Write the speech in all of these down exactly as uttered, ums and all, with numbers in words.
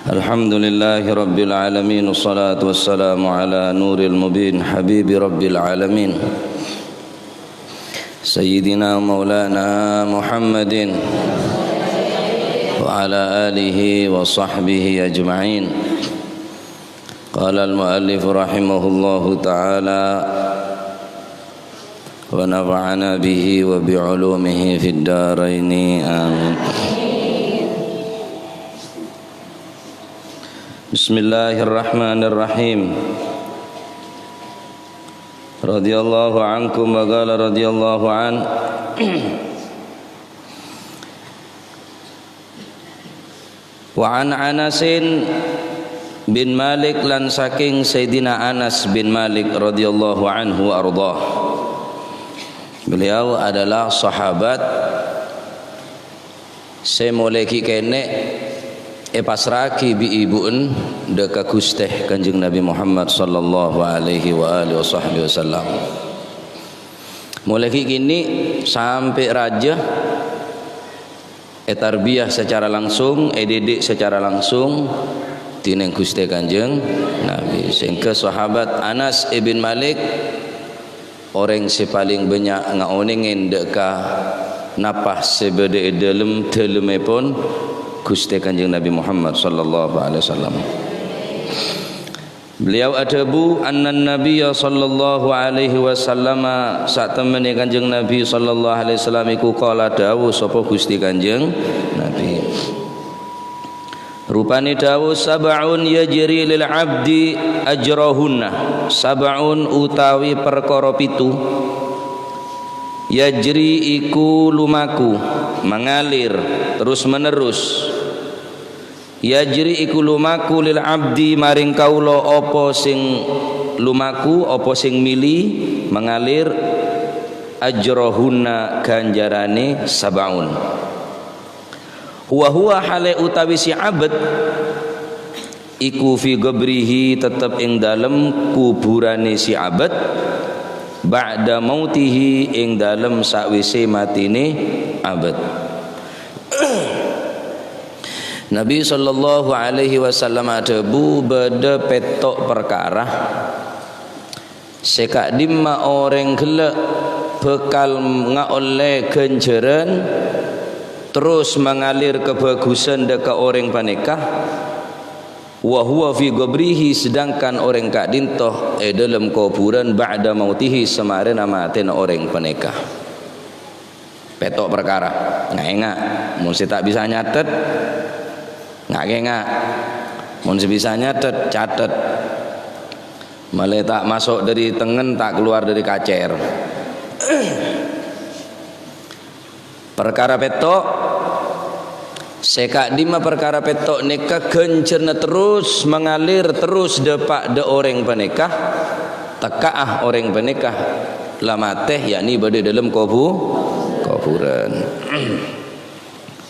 الحمد لله رب العالمين، والصلاة والسلام على نور المبين، حبيب رب العالمين، سيدنا مولانا محمد وعلى آله وصحبه أجمعين. قال المؤلف رحمه الله تعالى، ونفعنا به وبعلومه في الدارين، آمين. بسم الله الرحمن الرحيم. رضي الله عنكم وقال رضي الله عنه. Wa an Anasin bin Malik, lan saking Sayyidina Anas bin Malik radhiyallahu anhu wa ardhah. Beliau adalah sahabat sè molaè ghi' kènè' èpasra'aghi bi' ibu'en dâ' ka Ghustè Kanjeng Nabi Muhammad sallallahu alaihi wa alihi wasahbihi wasallam. Molaè ghi' kènè' sampè' rajâ ètarbiyah secara langsung, èdidik secara langsung dhinèng Ghustè Kanjeng Nabi. Sehingga sahabat Anas ibn Malik orèng sè palèng bânnya' ngaonèngè dâ' ka napa sè bâdâ è dâlem-dâlemmèpon Ghustè Kanjeng Nabi Muhammad sallallahu alaihi wasallam. Beliau adhâbu, "Annan Nabiyya sallallahu alaihi wasallama," satemmenè Kanjeng Nabi sallallahu alaihi wasallam iku qala dâwuh sapa Ghustè Kanjeng Nabi. Rupanè dâwuh, "Sab'un yajri lil 'abdi ajrahunna." Sab'un utawi perkara pitu. Yajri iku lumaku, mangalir, terus-menerus. Yajri iku lumaku lil abdi maring kaula apa sing lumaku, apa sing mili, mangalir, ajrahunna ganjaranè sab'un. Wa huwa hale utawi si abet iku fi qabrihi tetep ing dalem kuburane si abet ba'da mautihi ing dalem sawise matine abet. Nabi sallallahu alaihi wasallam adhâbu, "Bâdâ pètto' parkara sè ka'dimma orèng ghellâ' bhâkal ngaollè ghânjhârân terros mangalir kabhâghusân dâ' ka orèng panèka, wa huwa fi qabrihi, sedangkan orèng ka'dinto è dâlem kobhurân ba'da mautihi, samarèna matèna orèng panèka." Pètto' parkara. Nga'-ènga'. Mon sè ta' bisa nyatet, nga'-ènga'. Mon sè bisa nyatet, catet. Malè ta' maso' dâri tengngen, ta' kalowar dâri kacer. Parkara pètto'. Sè ka'dimma parkara pètto' nèka ghânjhârânna terros mangalir, terros dâpa' dâ' orèng panèka, tekka'a orèng panèka la matè, yakni bâdâ è dâlem kobu-, kobhurân.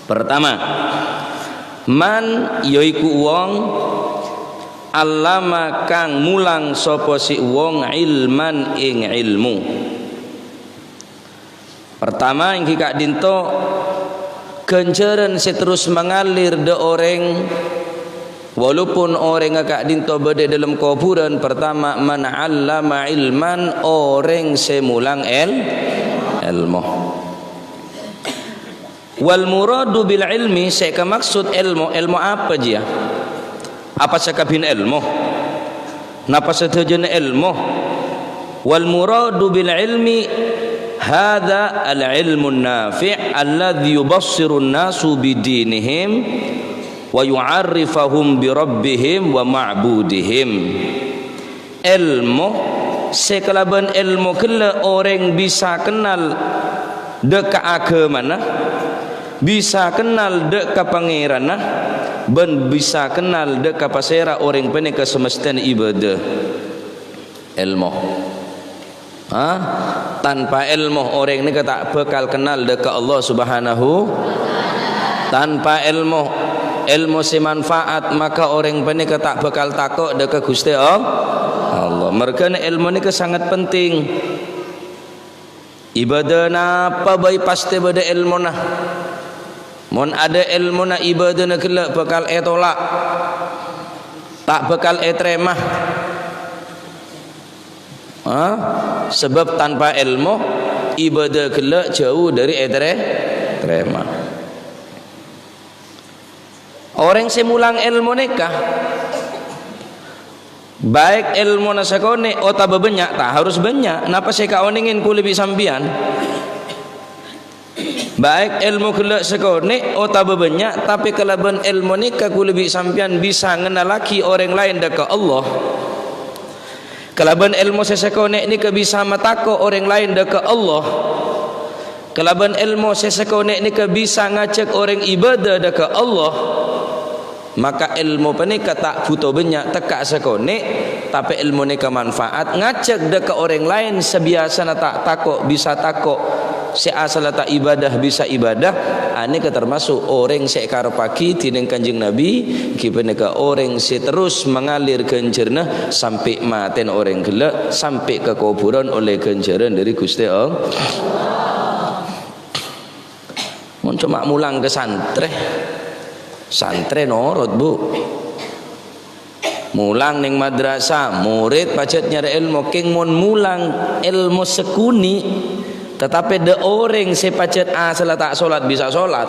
Pertama, man yaiku wong allama kang mulang sapa si wong ilman ing ilmu. Pertama, èngghi ka'dinto ghânjhârân sè terros mangalir dâ' orèng, walaupun orèngnga ka'dinto bâdâ è dâlem kobhurân. Pertama, man 'allama ilman, orèng sè mulang èl-, èlmo. Wal muradu bil ilmi, sè èkamaksud èlmo, èlmo apa jiyâ? Apa sakabin èlmo? Napa sadhâjâna èlmo? Wal muradu bil ilmi hadza al ilmun nafi' alladzi yubassirun nasu bidinihim wa yu'arrifahum bi rabbihim wa ma'budihim. Èlmo sè kalabân èlmo ghellâ' orèng bisa kennal dâ' ka aghâmana, bisa kennal dâ' ka Pangèranna, bân bisa kennal dâ' ka pasèra orèng panèka sè mastèna ibâdâ. Èlmo. Ha? Tanpa èlmo, orèng nèka ta' bhâkal kennal dâ' ka Allah Subhanahu. Tanpa èlmo, èlmo sè manfaat, maka orèng panèka ta' bhâkal tako' dâ' ka Ghustè All-, Allah. Marghâna èlmo nèka sangat penting. Ibâdâ napa bhâi pastè bâdâ èlmona. Mon adâ' èlmona, ibâdâna ghellâ' bhâkal ètolak. ta' bhâkal ètarèma. Ha? Sabâb tanpa èlmo, ibâdâ ghellâ' jhâu dhâri ètarè-, tarèma. Orèng sè molang èlmo nèka, baik èlmona sakonè' otabâ bânnya', ta' harus bânnya'. Napa sè èkaonèngè kaulâ bi' sampèyan? Baik èlmo ghellâ' sakonè' otabâ bânnya', tapè kalabân èlmo nèka kaulâ bi' sampèyan bisa ngennallaghi orèng laèn dâ' ka Allah. Kalabân èlmo sè sakonè' nèka bisa matako' orèng laèn dâ' ka Allah. Kalabân èlmo sè sakonè' nèka bisa ngajhâk orèng ibâdâ dâ' ka Allah. Maka èlmo panèka ta' bhuto bânnya', tekka' sakonè', tapè èlmo nèka manfaat, ngajhâk dâ' ka orèng laèn sè biyasana ta' tako' bisa tako', sè asalla ta' ibâdâ bisa ibâdâ, anèka tamaso' orèng sè èkarebbhâghi dhinèng Kanjeng Nabi, ghi panèka orèng sè terros mangalir ghânjhârânna sampè' matèna orèng ghellâ', sampè' ka kobhurân ollè ghânjhârân dhâri Ghustè Allah. Mon coma molang ka santrè, santrè norot, Bu. Molang neng madrasah, morèd pajhât nyarè èlmo, kèng mon molang èlmo sakonè', tatapè dâ' orèng sè pajhât asalla ta' solat bisa solat.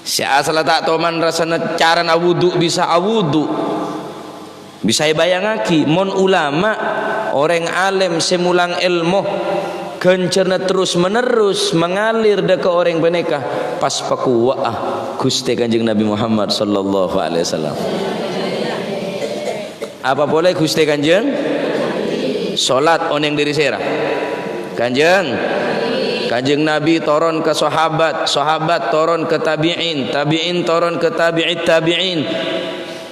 Sè asalla ta' toman rassana carana wudu bisa awudu. Bisa èbâjângaghi, mon ulama, orèng alèm sè molang èlmo, ghânjhârânna terros-menerros mangalir dâ' ka orèng panèka, pas pakowa'a Ghustè Kanjeng Nabi Muhammad sallallahu alaihi wasallam. Apa polè Ghustè Kanjeng? Solat onèng dhâri sèra? Kanjeng. Kanjeng Nabi toron ka sahabat, sahabat toron ka tabi'in, tabi'in toron ka tabi'it tabi'in.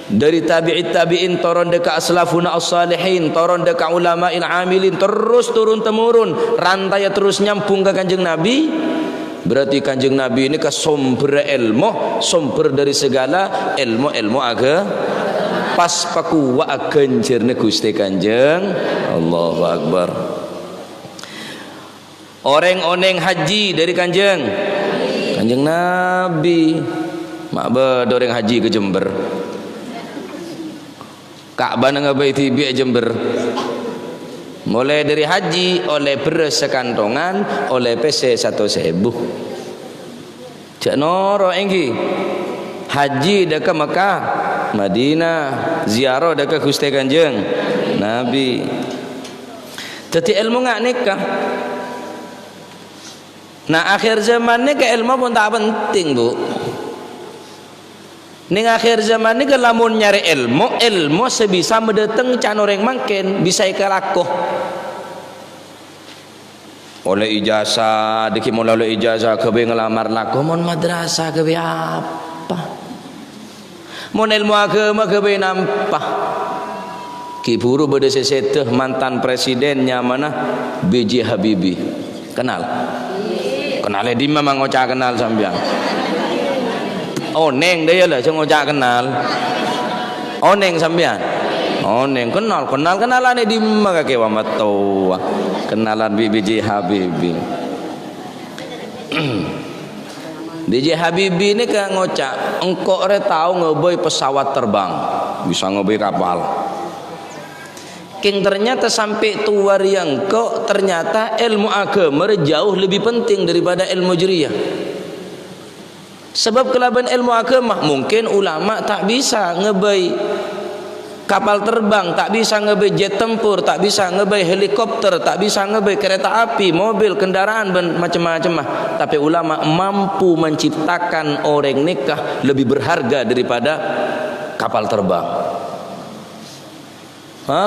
Dhâri tabi'it tabi'in toron dâ' ka aslafuna as-salihin, toron dâ' ka ulama'il amilin, terros turun-temurun, rantaiyâ terros nyambhung ka Kanjeng Nabi. Berarti Kanjeng Nabi nèka sombherra èlmo, sombher dhâri saghâlâ èlmo-èlmo agha-, pas pakowa'a ghânjhârânna Ghustè Kanjeng. Allahu Akbar. Orèng onèng haji dhâri Kanjeng, Kanjeng Nabi. Ma' bâdâ orèng haji ka Jember. Ka'bana ngabây dhibi' è Jember. Molaè dhâri haji, ollè bherrâs sakantongan, ollè pèssè satos èbu. Jhâ' noro', èngghi. Haji dâ' ka Mekkah, Madinah, ziarah dâ' ka Ghustè Kanjeng Nabi. Dhâddhi èlmo nga' nèka. Nah, akhir zaman nèka èlmo pon ta' penting, Bu. Neng akhir zaman nèka lamon nyarè èlmo, èlmo sè bisa madâteng can orèng mangkèn, bisa èkalako. Ollè ijazah, dhâggi' mon la ollè ijazah, ghâbây ngalamar lako, mon madrasah ghâbây apa? Mon èlmo aghâma ghâbây napa? Ghi' bhuru bâdâ sè sèdhâ mantan presiden nyamana B J Habibie. Kennal? Kennal è dimma ma' ngoca' kennal sampèyan? Onèng dâ' iyâ la sè ngoca' kennal. Onèng sampèyan? Onèng, kennal, kennal, kennalan è dimma kakè wa mattowa. Kennalan bi' B J Habibie. B J Habibie nèka ngoca', "Engko' rè tao ngabây pesawat terbang, bisa ngabây kapal." Kèng ternyata sampè' towa rèya engko', ternyata èlmo aghâma rè jauh lebbi penting daripada èlmo jârèya. Sabâb kalabân èlmo aghâma, mungkin ulama ta' bisa ngabây kapal terbang, ta' bisa ngabây jet tempur, ta' bisa ngabây helikopter, ta' bisa ngabây kereta api, mobil, kendaraan, bân macem-macemma. Tapè ulama mampu menciptakan orèng nèka lebbi berharga daripada kapal terbang. Ha?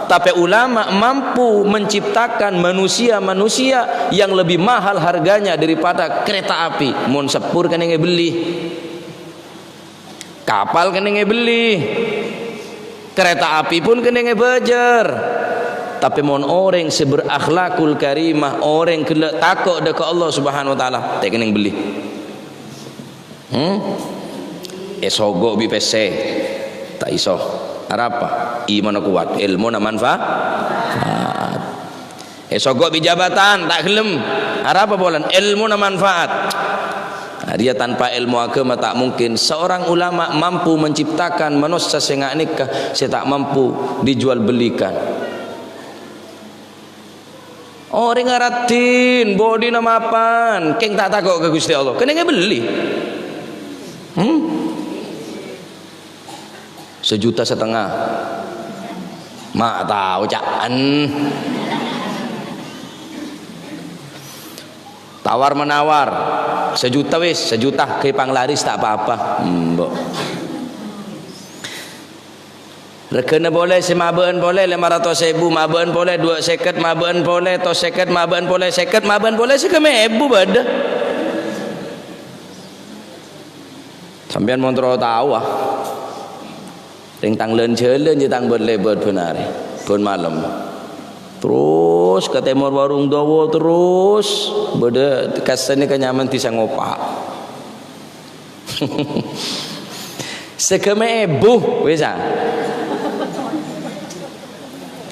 Tapè ulama mampu menciptakan manusia-manusia yang lebih mahal harganya daripada kereta api. Mon seppur kennèng èbelli. Kapal kennèng èbelli. Kereta api pon kennèng èbâjâr. Tapè mon orèng sè berakhlakul karimah, orèng ghellâ' tako' dâ' ka Allah Subhanahu wa Ta'ala, ta' kennèng belli. Hmm? Èsogo' bi' pèssè. Ta' iso. Arapa? Imanna kowat, èlmona manfa-, manfaat. Èsogo' bi' jabatan, ta' ghellem. Arapa polana? Èlmona manfaat. Arèya tanpa èlmo aghâma ta' mungkin. Seorang ulama mampu menciptakan manossa sè nga' nèka sè ta' mampu dijual belikan. Orèng araddhin, bâdhina mapan, kèng ta' tako' ka Ghustè Allah. Kennengnga èbelli. Hmm? Sejuta setengah. Ma' tao, ca'en. Tawar-menawar. Sejuta wis, sejuta. Ghi' panglaris ta' pa-apa. Embo'. Regghâna polè sè mabâ'ân polè lèma ratos èbu, mabâ'ân polè duwâ' sèket, mabâ'ân polè tos sèket, mabâ'ân polè sèket, mabâ'ân polè sèkèm èbu bâdâ. Sampèyan mon terro tao, ah. Rèng tang lân-jhâlân jâ tang bât-lèbât bân arè, bân malem. Terros ka tèmor Warung Dawa, terros bâdâ kassèna ka nyamana Dhisa Ngopa'. Sèkèm èbu, wis, ah.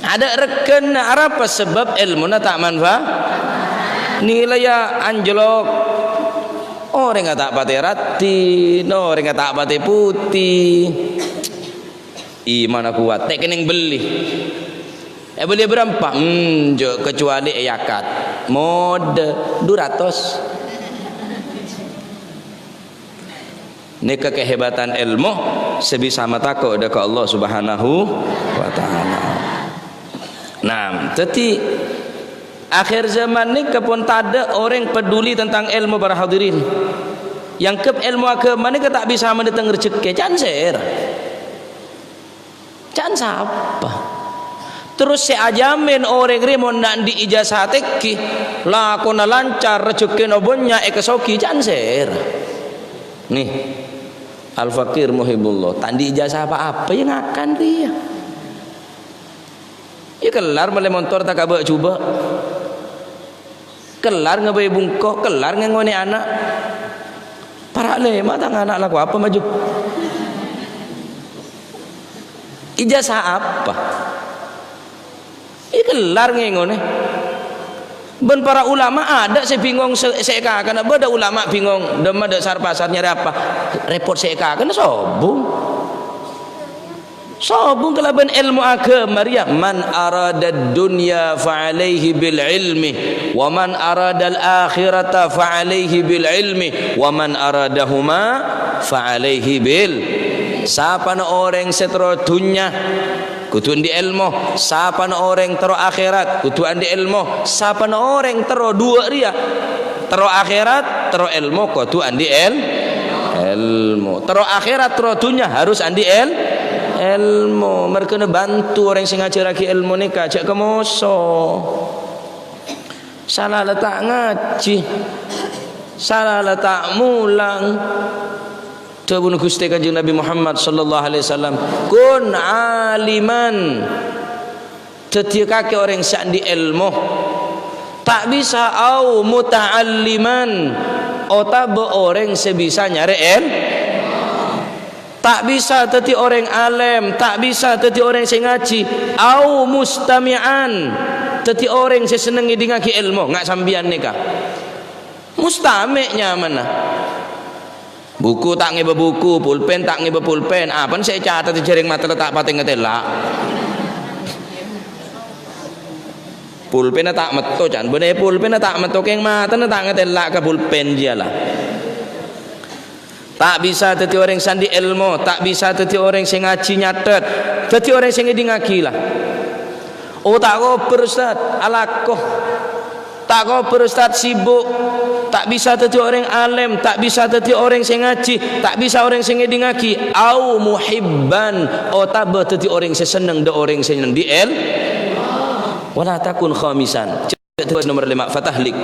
Adâ' regghâna, arapa sabâb èlmona ta' manfa-, nilaiya anjlok. Orèngnga ta' patè raddhin, orèngnga ta' patè putè. Imanna kowat, ta' kennèng belli. Èbelli bârâmpa? Enjâ', kecuali èyakat. Modâ, du ratos. Nèka kehebatan èlmo sè bisa matako' dâ' ka Allah Subhanahu wa Ta'ala. Nah, dhâddhi, akhir zaman nèka pon tadâ' orèng peduli tentang èlmo, para hadirin. Èangghep èlmo aghâma nèka ta' bisa mandhâteng rejekkè, can sèra. Can sapa? Terros sè ajamin orèng rèya mon na' andi' ijazah tèngghi, lakona lancar, rejekkèna bânnya', èkasogi, can sèra? Nè, Al-Fakir Muhibullah, ta' andi' ijazah pa-apa, iyâ ngakan rèya. Iyâ kellar mellè montor ta' kabâ' jhubâ'. Kellar ngabây bungko, kellar ngangonè ana'. Para' lèma' tang ana' lako apa maju? Ijazah apa? Iyâ kellar ngangonè. Bân para ulama adâ' sè bingong sè, sè èkakana. Bâdâ ulama bingong, dâmma dâ' sar-pasar nyarè apa? Rèpot sè èkakana sobung. Sobung kalabân èlmo aghâma rèya, "Man aradad dunya fa alaihi bil ilmi, wa man aradal akhirata fa alaihi bil ilmi, wa man aradahuma fa alaihi bil." Sapana orèng sè terro dhunnya, kodhu andi' èlmo. Sapana orèng terro akhèrat, kodhu andi' èlmo. Sapana orèng terro duwâ' rèya, terro akhèrat, terro èlmo, kodhu andi' èl-, èlmo. Terro akhèrat, terro dhunnya, harus andi' èl-, èlmo. Marghâna bhânto orèng sè ngajhârraghi èlmo nèka, jhâ' kamoso. Sala la ta' ngajhi. Sala la ta' molang. Dhâbuna Ghustè Kanjeng Nabi Muhammad sallallahu alaihi wasallam, "Kun aliman." Dhâddhiyâ kakè orèng sè andi' èlmo. Ta' bisa au muta'alliman, otabâ orèng sè bisa nyarè èl-, ta' bisa dhâddhi orèng alèm, ta' bisa dhâddhi orèng sè ngajhi, au mustami'an, dhâddhi orèng sè senneng ngèdingngaghi èlmo, nga' sampèyan nèka. Mustami' nyamana. Buku ta' ngèbâ buku, pulpen ta' ngèbâ pulpen. Apana sè ècatet è jhârèng matana ta' patè ngatèla'. Pulpenna ta' metto, can. Bânnè pulpenna ta' metto, kèng matana ta' ngatèla' ka pulpen jiyâ la. Ta' bisa dhâddhi orèng sè andi' èlmo, ta' bisa dhâddhi orèng sè ngajhi nyatet, dhâddhi orèng sè ngèdingngaghi la. Oh, ta' kobâr, Ustaz, alako. Ta' kobâr, Ustaz, sibuk. Ta' bisa dhâddhi orèng alèm, ta' bisa dhâddhi orèng sè ngajhi, ta' bisa orèng sè ngèdingngaghi. Au muhibban, otabâ dhâddhi orèng sè senneng dâ' orèng sè nyendi' èl-, wala takun khamisan. Jhâ' dhâddhi nomor lèma', fatahlik.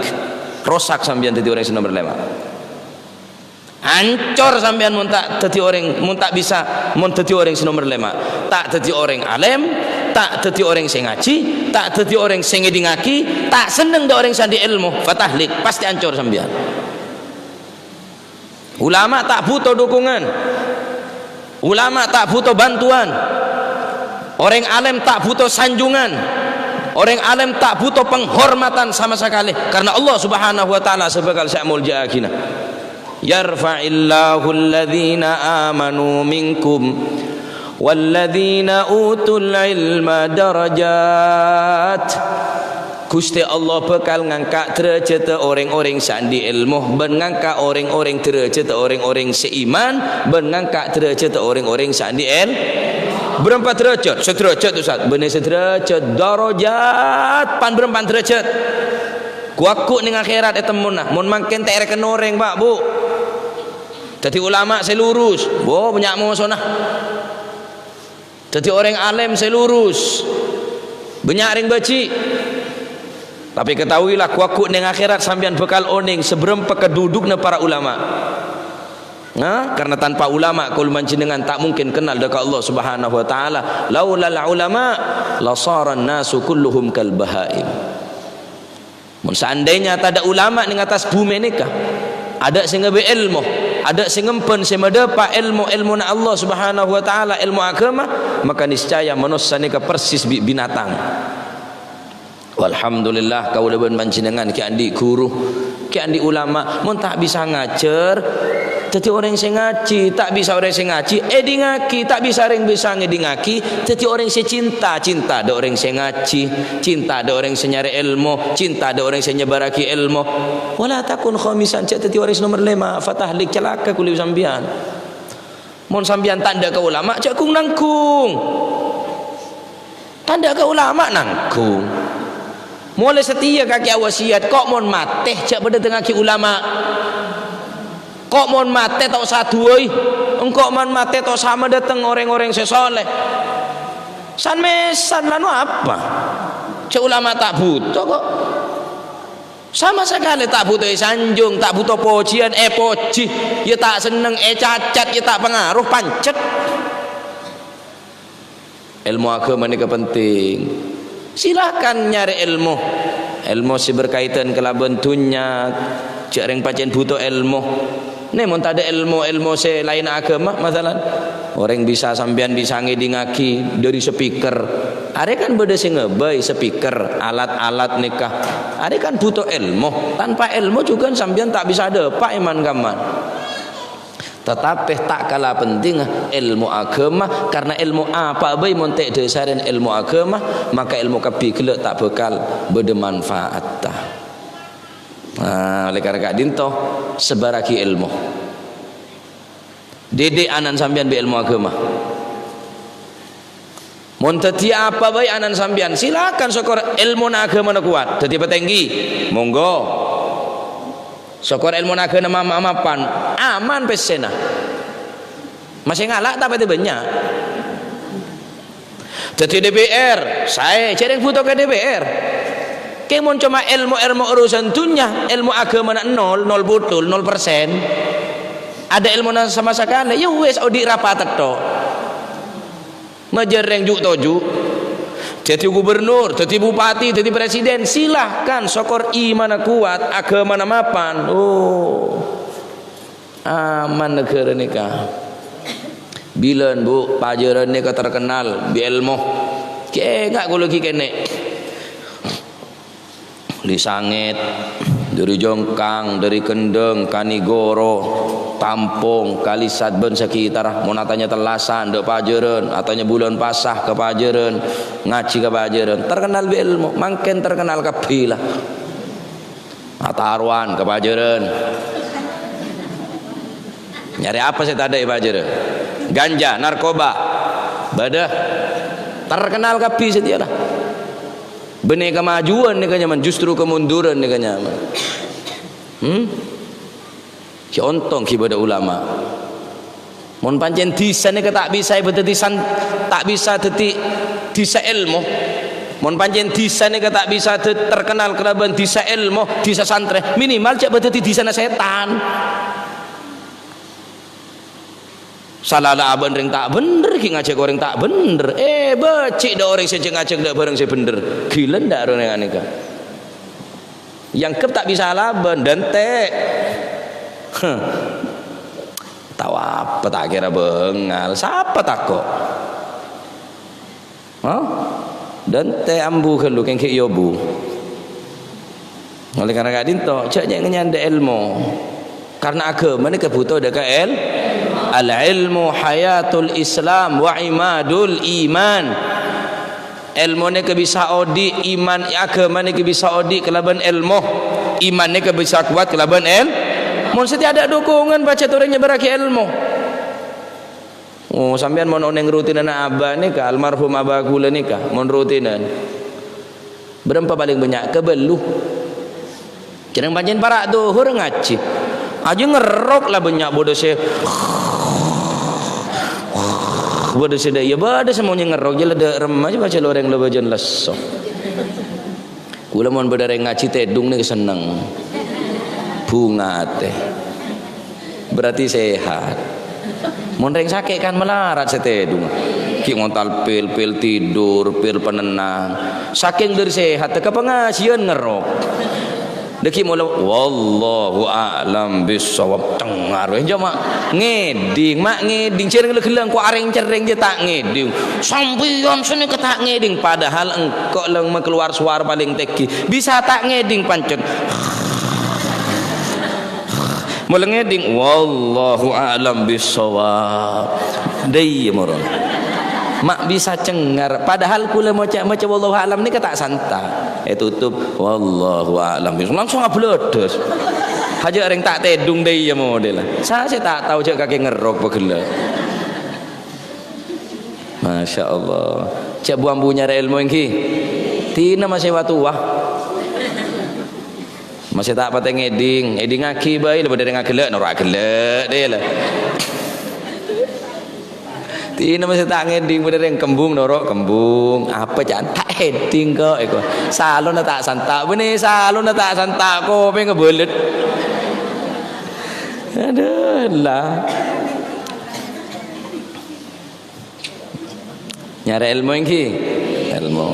Rosak sampèyan dhâddhi orèng sè nomor lèma'. Ancor sampèyan mon ta' dhâddhi orèng, mon ta' bisa, mon dhâddhi orèng sè nomer lèma'. Ta' dhâddhi orèng alèm, ta' dhâddhi orèng sè ngajhi, ta' dhâddhi orèng sè ngèdingngaghi, ta' senneng dâ' orèng sè andi' èlmo, fatahlik, pastè ancor sampèyan. Ulama ta' bhuto dhukungan. Ulama ta' bhuto bantuan. Orèng alèm ta' bhuto sanjungan. Orèng alèm ta' bhuto penghormatan sama sakalè. Karena Allah Subhanahu wa Ta'ala sè bhâkal sè amoljâ'aghina. Yarfa'illahu alladhina amanu minkum walladhina utul ilma darajat. Ghustè Allah bhâkal ngangka' dârâjhâddhâ orèng-orèng sè andi' èlmo, bân ngangka' orèng-orèng dârâjhâddhâ orèng-orèng sè iman, bân ngangka' dârâjhâddhâ orèng-orèng sè andi' èl-, bârâmpa dârâjhât? Sadârâjhât, Ustaz. Bânnè sadârâjhât, darajat, pan-bârâmpan dârâjhât. Ghu-lagghu' neng akhèrat ètemmona. Mon mangkèn ta' èrèken orèng, Pak, Bu. Dhâddhi ulama sè lurus, wo, bânnya' mosona. Dhâddhi orèng alèm sè lurus, bânnya' rèng bâji'. Tapè ketahuilah, ghu-lagghu' neng akhèrat sampèyan bhâkal onèng sabârâmpa kadudukna para ulama. Nah, karena tanpa ulama, kaulâ panjhennengngan ta' mungkin kennal dâ' ka Allah Subhanahu wa Ta'ala. Laulal ulama, lasaran nasu kulluhum kal bahaim. Mon seandainya tadâ' ulama neng attas bhumè nèka, adâ' sè ngabâ èlmo, adâ' sè ngembhân sè madâpa' èlmo, èlmona Allah Subhanahu wa Ta'ala, èlmo aghâma, maka niscaya manossa nèka persis bi' binatang. Walhamdulillah, kaulâ bân panjhennengngan ghi' andi' ghuru, ghi' andi' ulama. Mon ta' bisa ngajhâr, dhâddhi orèng sè ngajhi. Ta' bisa orèng sè ngajhi, èdingngaghi. Ta' bisa orèng bisa ngèdingngaghi, dhâddhi orèng sè cinta. Cinta dâ' orèng sè ngajhi, cinta dâ' orèng sè nyarè èlmo, cinta dâ' orèng sè nyebbhârraghi èlmo. Wala takun khamisan, jhâ' dhâddhi orèng sè nomer lèma', fatahlik, calaka kulâ sampèyan. Mon sampèyan ta' endâ' ka ulama, jhâ' ghung-nangghung. Ta' endâ' ka ulama, nangghung. Molaè satèya kakè awasiyat, ko' mon matè, jhâ' padâtengngaghi ulama. Ko' mon matè ta' osa aduwâi, engko' mon matè ta' osa madâteng orèng-orèng sè soleh. San-mèsan, la no apa? Jhâ' ulama ta' bhuto, ko'. Sama sakalè ta' bhuto èsanjhung, ta' bhuto pojhiyân, èpojhi, iyâ ta' senneng, ècacat, iyâ ta' pangaro, pancet. Èlmo aghâma nèka penting. Silakan nyarè èlmo. Èlmo sè berkaitan kalabân dhunnya, jhâ' rèng pajhât bhuto èlmo. Nè, mon tadâ' èlmo-èlmo sè laènna aghâma, masalan, orèng bisa, sampèyan bisa ngèdingngaghi dâri speaker. Arè kan bâdâ sè ngabâi speaker, alat-alat nèka. Arè kan bhuto èlmo. Tanpa èlmo jhughân sampèyan ta' bisa dâpa' è-man-kamman. Tatapè ta' kala pentingnga èlmo aghâma, karna èlmo apa'a bhâi mon ta' èdhâsarè èlmo aghâma, maka èlmo kabbhi ghellâ' ta' bhâkal bâdâ manfaatta. Nah, oleh karena ka'dinto, sebbhârraghi èlmo. Didik anan sampèyan bi' èlmo aghâma. Mon dhâddhi apa bhâi anan sampèyan, silakan, sokor èlmona aghâmana kowat, dhâddhi patèngghi. Monggo. Sokor èlmona aghâmana ma-, ma-, mapan, aman pèssèna. Masè ngala' tapè bânnya'. Dhâddhi D P R, saè, jhâ' rèng bhuto ka D P R. Kèng mon coma èlmo-èlmo urusan dhunnya, èlmo aghâmana nol, nol putul, nol persen. Adâ' èlmona sama sakalè, ya wis, odi' rapat tho. Majâr rèng ju'-toju'. Dhâddhi gubernur, dhâddhi bupati, dhâddhi presiden, silahkan, sokor imanna kowat, aghâmana mapan. Oh. Aman naghârâ nèka. Bilân, Bu, pajârân nèka terkenal bi' èlmo. Ghi' enga' kaulâ ghi' kènè'. Dâri Sangèt, dâri Jongkang, dâri Kendeng, Kanigoro, Tampong, Kalisat bân sakitarra. Mon atanya tellasan, dâ' pajârân, atanya bulân pasa ka pajârân, ngajhi ka pajârân. Terkenal bi' èlmo, mangkèn terkenal kabbhi la. Atarowan ka pajârân. Nyarè apa sè tadâ' è pajârân? Ganja, narkoba. Bâdâ. Terkenal kabbhi satèya la. Bânnè kemajuan nèka nyamana, justru kemunduran nèka nyamana. Hmm? Ghi' ontong ghi' bâdâ ulama. Mon pancèn dhisa nèka ta' bisa èbâdâddhi san-, ta' bisa dhâddhi dhisa èlmo. Mon pancèn dhisa nèka ta' bisa dhâ-, terkenal kalabân dhisa èlmo, dhisa santrè, minimal jhâ' bâdâddhi dhisana sètan. Sala la abân rèng ta' bhendher, ghi' ngajhâk orèng ta' bhendher. Eh, bâji' dâ' orèng sè jhâ' ngajhâk dâ' bhârâng sè bhendher. Ghilâ dâ' orèng nèka. Èangghep ta' bisa alabân, dântè'. Heh. Tao apa ta' kèra bângal, sapa tako'? Hah? Dântè' ambu ghâllu kèng ghi' èobu. Oleh karena ka'dinto, jhâ' nyè-, nyandhâ èlmo. Karena aghâma nèka bhuto dâ' ka èl-, "Al-ilmu hayatul Islam wa imadul iman." Èlmo nèka bisa odi', iman, aghâma nèka bisa odi' kalabân èlmo. Iman nèka bisa kowat kalabân èl-, mon satèya tadâ' dhukungan, pajhât orèng nyèbârraghi èlmo. Oh, sampèyan mon onèng rutinanna abah nèka, almarhum abah kaulâ nèka, mon rutinan. Bârâmpa palèng bânnya'? Kabâllu. Jhârâng pancèn para' dhuhur ngajhi. Ajâ ngerrok la bânnya' bâdâ sè, bâdâ sè dâ' iyâ, bâdâ sè monyè ngerrok, jâ la dâ' remma, jâ bâjâ orèng la bâjâna lesso. Kaulâ mon bâdâ rèng ngajhi tèdung nèka senneng. Bhunga atè. Berarti sehat. Mon rèng sakè' kan malarat sè tèdung. Ghi' ngontal pil, pil tidur, pil penenang. Sakèng dâri sehat, ka pangajiân ngerrok. Dâgghi' molo, "Wallahu a'lam bissawab." Cengar wè, jâ' ma' ngèdhing, ma' ngèdhing. Jhârâng la ghellâ' engko' arèng-cerrèng jâ ta' ngèdhing. Sampèyan sanèka ta' ngèdhing, padahal engko' la makalowar sowara palèng tèngghi. Bisa ta' ngèdhing pancèn. Molo ngèdhing, "Wallahu a'lam bissawab." Dâ' iyâ moron. Ma' bisa cengar. Padahal kaulâ maca, maca "Wallahu a'lam" nèka ta' santa'. Ètotop, "Wallahu a'lam bissawab." Langsung ablâdhâs. Hajâ' rèng ta' tèdung dâ' iyâ modèla. Sa sè ta' tao jâ' kakè ngerrok pagghellâ'. Masya Allah. Jâ' bu-ambu nyarè èlmo èngghi. Dinah masè wa-towa. Masè ta' patè ngèdhing, èdhingaghi bhâi, la bâdâ rèng aghellâ', noro' aghellâ', dâ' la. Dinah masè ta' ngèdhing, bâdâ rèng kembung, noro' kembung. Apa ca'na ta' èdhing ko', èko. Salona ta' santa', bânnè salona ta' santa', kopèngnga bâlât. Adhu, la. Nyarè èlmo èngghi? Èlmo,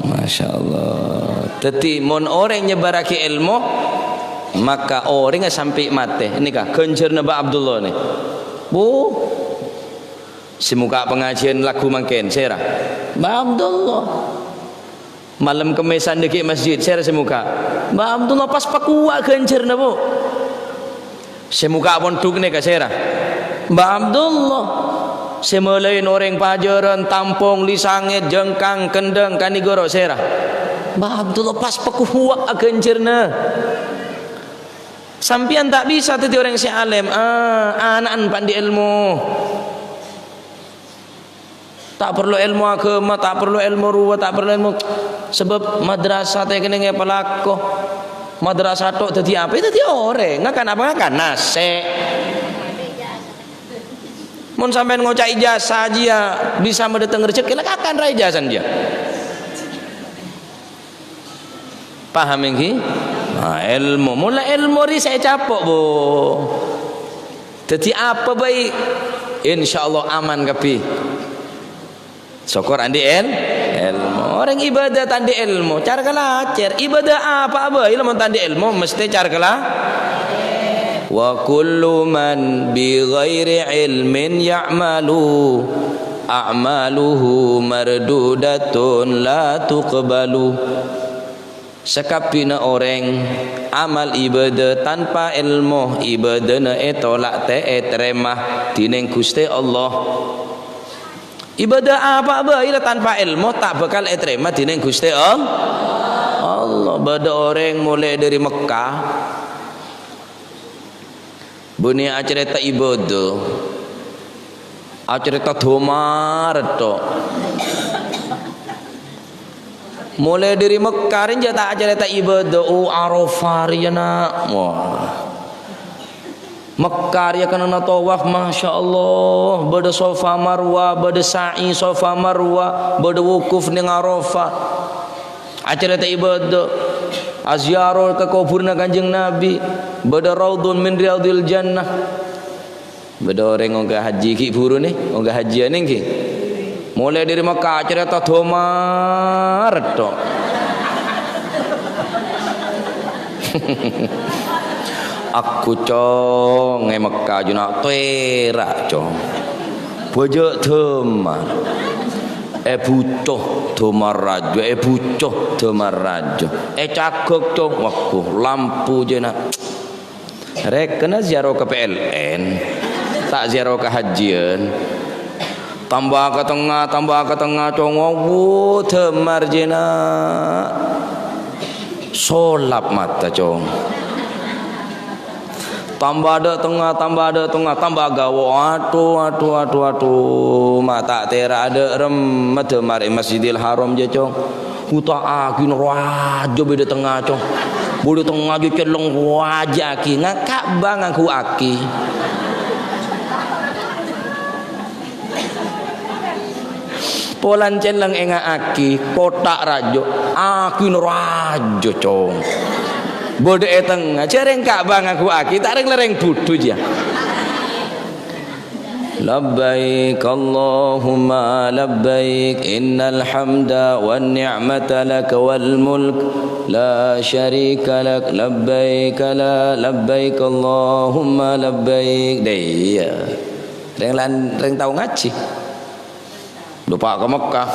masya Allah. Dhâddhi, mon orèng nyèbârraghi èlmo, maka orèngnga sampè' matè. Nèka ghânjhârânna Mbah Abdullah nè. Bu, sè mokka' pangajiân lagghu mangkèn, sèra? Mbah Abdullah. Malem Kemmèsan dâgghi' masjid, sèra sè mokka'? Mbah Abdullah. Pas pakowa' ghânjhârânna, Bu. Sè mokka' pondhuk nèka sèra? Mbah Abdullah. Sè malaèn orèng Pajârân, Tampong, Lisangèt, Jengkang, Kendheng, Kanigoro, sèra? Mbah Abdullah. Pas pakowa' ghânjhârânna. Sampèyan ta' bisa dhâddhi orèng sè alèm, ah, ana'na pa' andi' èlmo. Ta' parlo èlmo aghâma, ta' parlo èlmo rowa, ta' parlo èlmo, sabâb madrasah tè kennengnga èpalako. Madrasah tok dhâddhi apa? Dhâddhi orèng. Ngakan apa? Ngakan nasè'. Mon sampèyan ngoca' ijazah jiyâ bisa madâteng rejhekkè, la kakan ra ijazah jiyâ. Paham èngghi? Nah, èlmo. Mula èlmo rè sè ècapo', Bu. Dhâddhi apa bhâi? Insyaallah aman kabbhi. Sokor andi' èl-, èlmo. Orèng ibadah ta' andi' èlmo, cara kalacèr. Ibadah apa bhâi la mon ta' andi' èlmo, mestè cara kala-, "Wa kullu man bi ghairi ilmin ya'malu, a'maluhu mardudatun la tuqbalu." Sakabbhiyânna orèng amal ibadah tanpa èlmo, ibadahna ètolak ta' ètarèma dhinèng Ghustè Allah. Ibadah apa bhâi la tanpa èlmo ta' bhâkal ètarèma dhinèng Ghustè All-, Allah. Bâdâ orèng molè dâri Mekkah. Bânnè acarèta ibadah. Acarèta dhâmar tok. Molè dâri Mekkah rèya ta' acarèta ibadah. Oh, Arafah rèya, na'. Wah. Mekkah rèya kennengnganna tawaf, masya Allah. Bâdâ Safa Marwah, bâdâ sa'i Safa Marwah, bâdâ wukuf neng Arafah. Acarèta ibadah, aziarah ka kobhurânna Kanjeng Nabi, bâdâ raudhun min riyadhil jannah. Bâdâ orèng ongghâ haji ghi' bhuru nè, ongghâ hajiyân èngghi. Molè dâri Mekkah acarèta dhâmar tok. Aku, Cong, è Mekkah juna tèra', Cong. Bâjâ dhâmar. È bhuto dhâmar rajâ, è bhuto dhâmar rajâ. È cagâk, Cong, waggu, lampu jâna. Rèkèna ziarah ka P L N, ta' ziarah ka hajjiyân. Tamba ka tengnga, tamba ka tengnga, Cong. Wu, dâmar jina'. Solap mata, Cong. Tamba dâ' tengnga, tamba dâ' tengnga, tamba gawo. Adu, adu, adu, adu. Ma' ta' tèra' adâ' remma dâmar è Masjidil Haram jâ, Cong. Hu, ta' aki noro' ajâ bâdâ tengnga, Cong. Bâdâ tengnga jâ cellèng wajâ'aghi. Ngaka' bâng aku aki. Polana cellèng ènga'aghi, kottha' rajâ, aki noro' ajâ, Cong. Bâdâ è tengnga, jârèng ka' bâng aku aki, ta' rèng-lèrèng budhu, jâ. Labbaik Allahumma labbaik, innal hamda wan ni'mata lak wal mulk, la syarika lak, labbaik la, labbaik Allahumma labbaik. Dâ' iyâ. Rèng lan-, rèng tao ngajhi. Dâpa' ka Mekkah.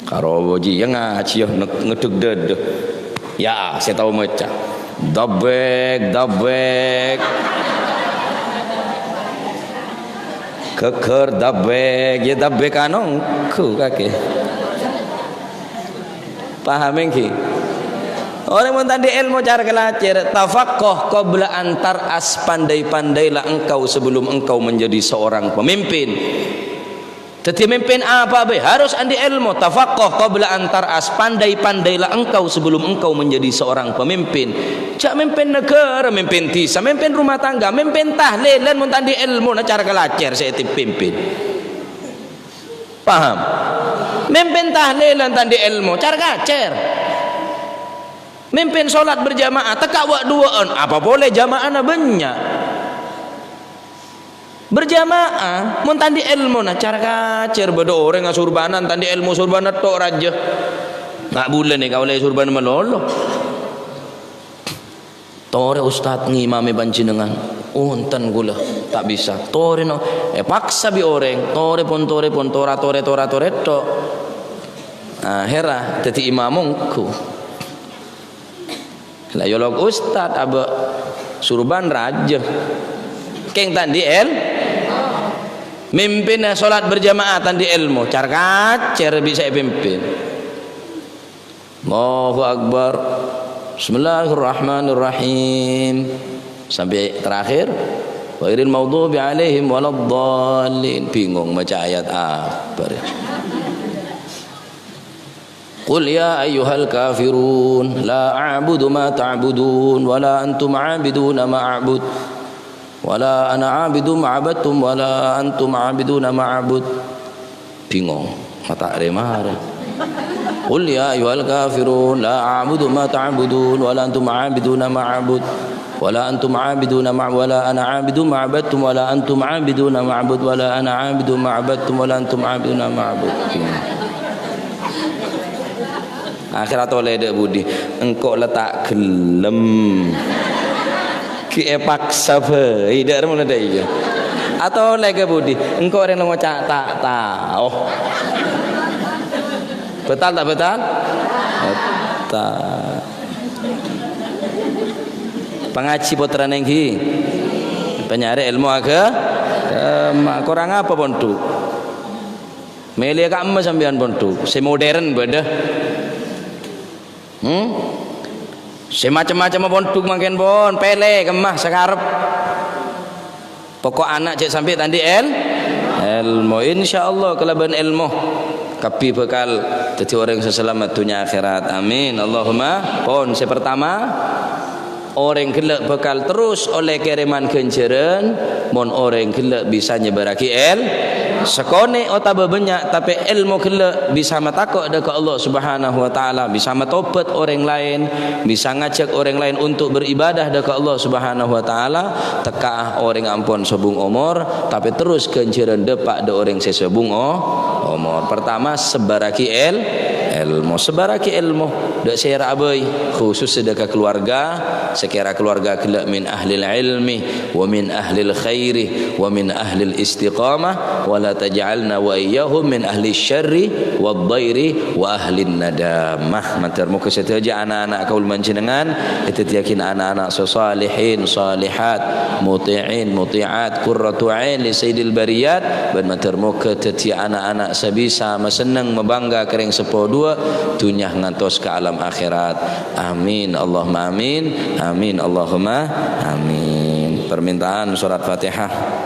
Karo jiyâ ngajhi yâ, nge-, ngedhek dâdâ. Yâ, sè tao maca. Dabbek, dabbek. Geger dabbek, yâ dabbek anu, ku kakè. Paham èngghi? Orèng mon ta' andi' èlmo cara kalacèr, tafaqqah qabla an tar'as, pandai-pandailah engkau sebelum engkau menjadi seorang pemimpin. Dhâddhi mimpin apa bhâi harus andi' èlmo, tafaqqah qabla an tar'as, pandai-pandailah engkau sebelum engkau menjadi seorang pemimpin. Jâ' mimpin negara, mimpin dhisa, mimpin rumah tangga, mimpin tahlilan mon ta' andi' èlmona cara kalacèr sè èpimpin. Paham? Mimpin tahlilan ta' andi' èlmo, cara kacèr. Mimpin sholat berjamaah, tekka' wâ'-duwâ'ân, apa polè jamaahna bânnya'. Berjamaah, mon ta' andi' èlmona, cara kacèr, bâdâ orèng asurbanan, ta' andi' èlmo, surban netto' rajâ. Nga' bulâ nè kaulâ surban malolo. Torè, Ustad, ngimami panjhennengngan. Onten kaulâ, ta' bisa. Torè, no. Èpaksa bi' orèng. Torè pon, torè pon, tora, torè, tora, torè, tok. Akhèrra dhâddhi imam ongghu. La yolok ustad, abâ' surban rajâ. Kèng ta' andi' èl-, mimpinna sholat berjamaah ta' andi' èlmo. Car-kacèr bisa èpimpin. Allahu Akbar. Bismillahirrahmanirrahim. Sampai terakhir. Ghairil maghdubi alaihim waladdallin. Bingung maca ayat apa, ya? Qul ya ayyuhal kafirun, la a'budu ma ta'budun, wa la antum 'abiduna ma a'bud. Wa la ana 'abidun ma 'abadtum, wa la antum 'abiduna ma a'bud. Bingung. Mata' rè-marè. Qul ya ayyuhal kafirun, la a'budu ma ta'budun, wa la antum 'abiduna ma a'bud. Wa la antum 'abiduna ma, wa la ana 'abidun ma 'abadtum, wa la antum 'abiduna ma a'bud, wa la ana 'abidun ma 'abadtum, wa la antum 'abiduna ma a'bud. Bingung. Akhèr atolè dâ' budi, engko' la ta' ghellem. Ghi' èpaksa bhâi, dâ' remma la dâ' iyâ. Atolè ka budi, engko' orèng la ngoca' ta' tao. Bâtal ta' bâtal? Bâtal. Pangajhi pottrana èngghi. Panyarè èlmo agâ-, agama. Korang apa pondhuk? Mèlè ka'emma sampèyan pondhuk, sè modern bâdâ. Hmm? Sè macem-macem pondhuk mangkèn pon, pèlè ka'emma sakarep. Pokok ana' jâ' sampè' ta' andi' èl-, èlmo. Insyaallah kalabân èlmo kabbhi bhâkal dhâddhi orèng sè salamet dhunnya akhèrat. Amin. Allahumma. Pon sè partama, orèng ghellâ' bhâkal terros ollè kèrèman ghânjhârân, mon orèng ghellâ' bisa nyèbârraghi èl-, sakonè' otabâ bânnya', tapè èlmo ghellâ' bisa matako' dâ' ka Allah Subhanahu wa Ta'ala, bisa matobhât orèng laèn, bisa ngajhâk orèng laèn untuk beribadah dâ' ka Allah Subhanahu wa Ta'ala, tekka'a orèng ampon sobung omor, tapè terros ghânjhârân dâpa' dâ' orèng sè sobung o-, omor. Pertama, sebbârraghi èl-, Èlmo, sebarraghi èlmo, dâ' sèra'a bhâi, khusus sè dâ' ka kaluwarga, sakèra kaluwarga ghellâ' min ahlil ilmi, wa min ahlil khairi, wa min ahlil istiqamah, wa la taj'alna wa iyyahum min ahli syarri wad dhairi wa ahlin nadamah. Mator moghâ sadhâjâ ana'-ana' kaulâ panjhennengngan èdhâddhiyâghi ana'-ana' sè salihin, salihat, muti'in, muti'at, qurratu ain li sayyidil bariyat, bân mator moghâ dhâddhiyâ ana'-ana' sè bisa masenneng, mabângga ka rèng seppo duwâ', dhunnya ngantos ka alam akhèrat. Amin, Allahumma amin. Amin, Allahumma amin. Permintaan surat Fatihah.